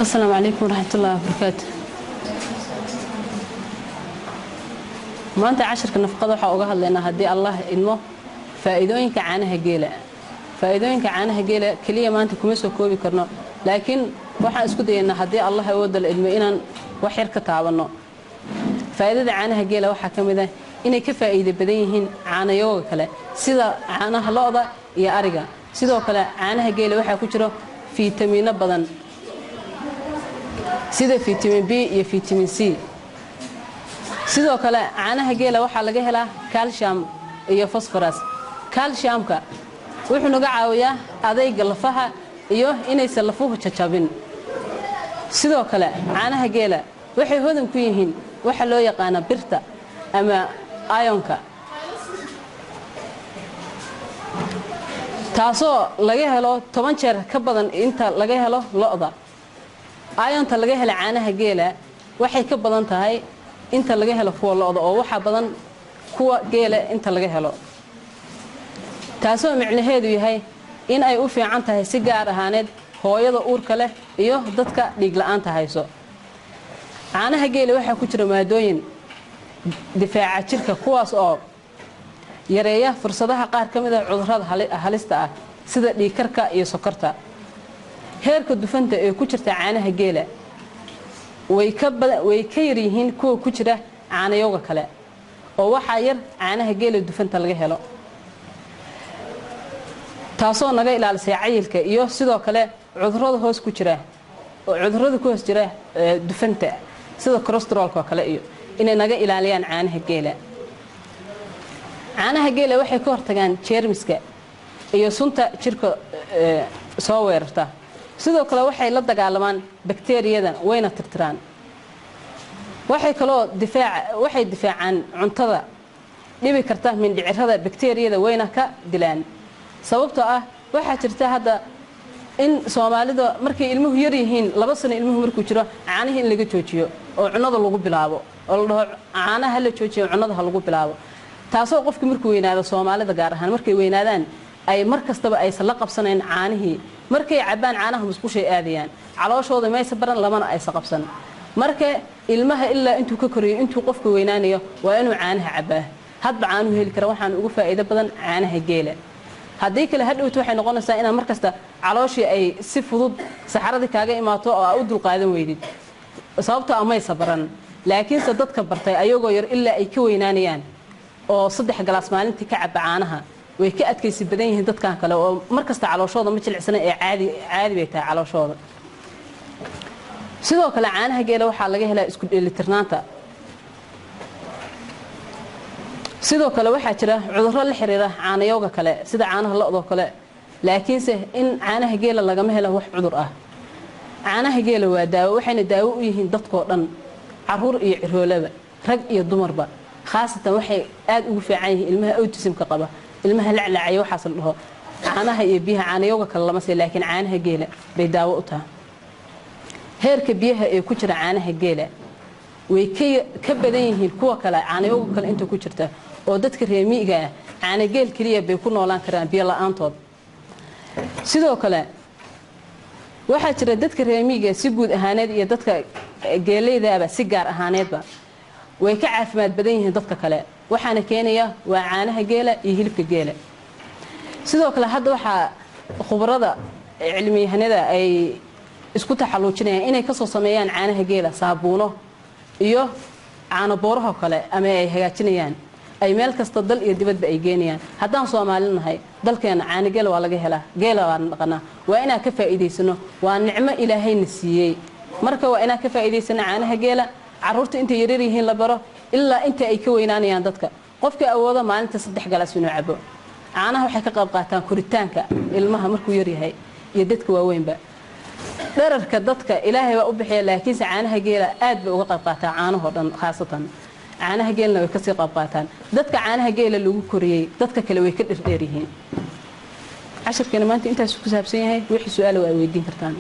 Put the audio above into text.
Asalaamu calaykum waraxmatullaahi wabarakaatu. Maanta cashirka nafaqada waxaa uga hadlaynaa, haddii Allah idmo, faa'iidooyinka caanaha geela. Faa'iidooyinka caanaha geela keliya maanta kuma soo koobi karno, laakiin waxaan isku dayaynaa, haddii Allah awoodda la idmo, inaan wax yar ka taabanno. Faa'iidada caanaha geela waxaa ka mid ah inay ka faa'iido badan yihiin caanayooga kale, sida caanaha lo'da iyo ariga. Sidoo kale caanaha geela waxaa ku jiro fiitamiino badan, sida fitamiin B iyo fitamiin C. Sidoo kale caanaha geela waxaa laga helaa calcium iyo phosphorus. Calciumka wuxuu naga caawiyaa adayga lafaha iyo inaysan lafuhu jajabin. Sidoo kale caanaha geela waxay hodan ku yihiin waxa loo yaqaana birta ama ironka, taasoo laga helo 10 jeer ka badan inta laga helo lo'da. Ironta laga helo caanaha geela waxay ka badan tahay inta laga helo kuwa lo'da, oo waxaa badan kuwa geela inta laga helo, taasoo micnaheedu yahay in ay u fiican tahay si gaar ahaaneed hooyada uurka leh iyo dadka dhiig la'aanta hayso. Caanaha geela waxaa ku jira maadooyin difaaca jirka, kuwaas oo yareeya fursadaha qaar ka mid ah cudurrada halista ah, sida dhiigkarka iyo sokorta. Heerka dufanta ee ku jirta caanaha geela way ka yar yihiin kuwa ku jira caanayowga kale, oo waxaa yar caanaha geela dufanta laga helo, taasoo naga ilaalisay cayilka iyo sidoo kale cudurrada hoos ku jira, cudurrada ku hoos jira dufanta, sida cholesteroolka oo kale, iyo inay naga ilaaliyaan caanaha geela. Caanaha geela waxay ka hortagaan jeermiska iyo sunta jirka soo weerarta. Sidoo kale waxay la dagaalamaan bakteeriyada, wayna tirtiraan. Waxay kaloo difaac waxay difaacaan cuntada dhibi karta mindhicirada bakteeriyada, wayna ka dilaan. Sababtoo ah waxaa jirta hadda in Soomaalida markay ilmuhu yar yihiin, 2 sano ilmuhu markuu jiro, caanihii in laga joojiyo oo cunnada lagu bilaabo, oo la dhaho caanaha la joojiyo, cunnada ha lagu bilaabo, taasoo qofkii markuu weynaado, Soomaalida gaar ahaan markay weynaadaan, ay mar kastaba aysan la qabsanayn caanihii. Markay cabbaan caanaha musqushay aadayaan, calooshooda maysa baran, lamana aysa qabsan. Marka ilmaha ilaa intuu ka korayo, intuu qofka weynaanayo, waa inuu caanaha cabbaa, hadba caanuhu heli kara. Waxaan ugu faa'iido badan caanaha geela. Haddii kale hadhowta waxay noqonaysaa inaad mar kasta calooshii ay si fudud saxaradii kaaga imaato oo aa u dulqaadan weydid, sababtoo amaysa baran. Laakiinse dadka bartay ayagoo yar ilaa ay ka weynaanayaan oo 3 galaas maalintii ka cabba caanaha, way ka adkaysi badan yihiin dadkan kale, oo mar kasta calooshooda ma jilicsana ee caadi caadi bay tahay calooshooda. Sidoo kale caanaha geela waxaa laga helaa isku dheelitirnaanta. Sidoo kale waxaa jira cudurro la xiriira caanayowga kale, sida caanaha lo'doo kale, laakiinse in caanaha geela lagama helo wax cudur ah. Caanaha geela waa daawo, waxayna daawo u yihiin dadkoo dhan, caruur iyo ciroolaba, rag iyo dumarba. Khaasatan waxay aad ugu fiican yihiin ilmaha autismka qaba, ilmaha laclacaya. Waxaas la dhaho caanaha iyo biyaha caanayowga kale lama siiyo, laakiin caanaha geela bay daawo u tahay. Heerka biyaha ee ku jira caanaha geela way ka badan yihiin kuwa kale, caanayowga kale inta ku jirta, oo dadka reer miyiga ah caanageel keliya bay ku noolaan karaan biyo la-aantood. Sidoo kale waxaa jira dadka reer miyiga si guud ahaaneed iyo dadka geeleydaaba si gaar ahaaneedba way ka caafimaad badan yihiin dadka kale, waxaana keenaya waa caanaha geela iyo hilibka geela. Sidoo kale hadda waxaa khubarada cilmiyahanada ay isku taxalluujinayaan inay kasoo sameeyaan caanaha geela saabuuno iyo caano boorahoo kale, ama ay hagaajinayaan, ay meel kasta dal iyo dibadba ay geenayaan. Haddaan Soomaali nahay, dalkeena caano geela waa laga helaa, geela waana dhaqanaa, waa inaan ka faa'iidaysano. Waa nicmo Ilaahayna siiyey. Marka waa inaan ka faa'iidaysano caanaha geela, carruurta intay yaryar yihiin la baro ilaa inta ay ka weynaanayaan. Dadka qofka awooda maalinta 3 galaas inuu cabo caanaha, waxay ka qayb qaataan koritaanka ilmaha markuu yaryahay iyo dadka waaweynba. Dherarka dadka Ilaahay baa u bixiya, laakiinse caanaha geela aad bay uga qayb qaataan caanahoo dhan, khaasatan caanaha geelna way kasii qayb qaataan. Dadka caanaha geela lagu koriyey dadka kale way ka dherdheer yihiin. Cashirkeena maanta intaasuu ku saabsan yahay. Wixii su-aala waa weydiin kartaan.